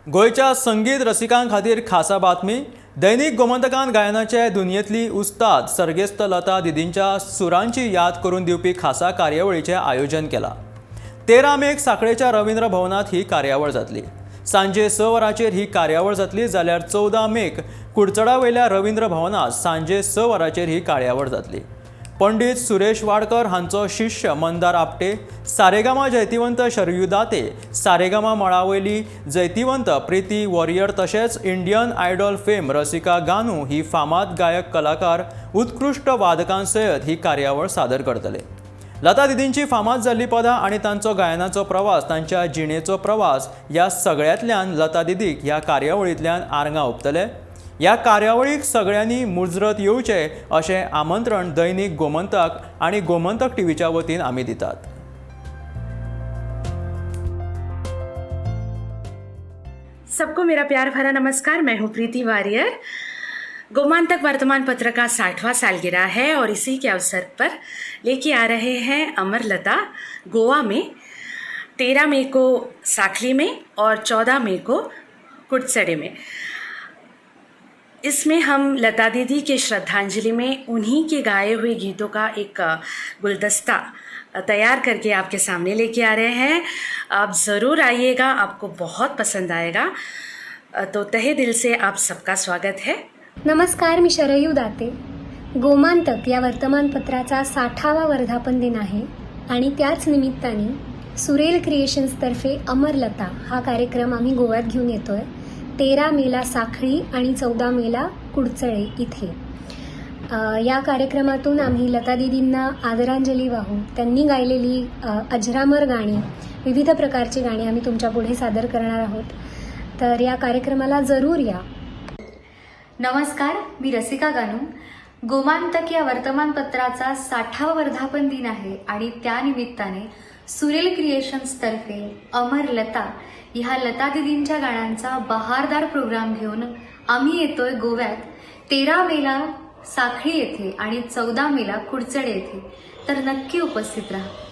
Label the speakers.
Speaker 1: गोंयच्या संगीत रसिकां खातीर खासा बातमी. दैनिक गोमंतकान गायनाचे दुनियेंतली उस्ताद सर्गेस्त लता दिदींच्या सुरांची याद करून दिवपी खासा कार्यावळीचें आयोजन केलां. 13 मेक साखळेच्या रवींद्र भवनांत ही कार्यावळ जातली. सांजे 6 वरांचेर ही कार्यावळ जातली, जाल्यार 14 मेक कुडचडा वयल्या रवींद्र भवनांत सांजे 6 वरांचेर ही कार्यावळ जातली. पंडित सुरेश वाडकर हांचो शिष्य मंदार आपटे, सारेगामा जैतिवंत शरयू दाते, सारेगामा मळावयली जैतिवंत प्रिती वॉरियर तशेंच Indian idol fame Rasika Ganu ही फामाद गायक कलाकार उत्कृश्ट वादकां सयत ही कार्यावळ सादर करतले. लता दिदींची फामाद जाल्ली पदां आनी तांचो गायनाचो प्रवास, तांच्या जिणेचो प्रवास ह्या सगळ्यांतल्यान लता दिदीक ह्या कार्यावळींतल्यान आर्गां ओंपतले. ह्या कार्यावळीक सगळ्यांनी मुजरत येवचें अशें आमंत्रण दैनिक गोमंतक आनी गोमंतक टीव्हीच्या वतीन आमी दितात.
Speaker 2: सबको मेरा प्यार भरा नमस्कार. मैं हूँ प्रीति वारियर. गोमांतक वर्तमान पत्र का 60वां सालगिरह है और इसी के अवसर पर लेके आ रहे हैं अमर लता गोवा में, 13 मई को साखली में और 14 मई को कुडचड़े में. इसमें हम लता दीदी के श्रद्धांजलि में उन्हीं के गाए हुए गीतों का एक गुलदस्ता तैयार करके आपके सामने लेके आ रहे हैं. आप ज़रूर आइएगा, आपको बहुत पसंद आएगा. तो तहे दिल से आप सबका स्वागत है.
Speaker 3: नमस्कार, मी शरयू दाते. गोमांतक या वर्तमानपत्राचा 60वा वर्धापन दिन आहे आणि त्याच निमित्ताने सुरेल क्रिएशन्सतर्फे अमरलता हा कार्यक्रम आम्ही गोव्यात घेऊन येतो आहे, 13 मेला साखळी आणि 14 मेला कुडचळे इथे. या कार्यक्रमातून आम्ही लता दिदींना आदरांजली वाहू. त्यांनी गायलेली अजरामर गाणी, विविध प्रकारची गाणी आम्ही तुमच्यापुढे सादर करणार आहोत. तर या कार्यक्रमाला जरूर या.
Speaker 4: नमस्कार, मी रसिका गानू. गोमांतक या वर्तमानपत्राचा 60वा वर्धापन दिन आहे आणि त्यानिमित्ताने सुरेल क्रिएशन्सतर्फे अमर लता ह्या लता दिदींच्या गाण्यांचा बहारदार प्रोग्राम घेऊन आम्ही येतोय गोव्यात, 13 मेला साखळी येथे आणि 14 मेला कुडचडे येथे. तर नक्की उपस्थित राहा.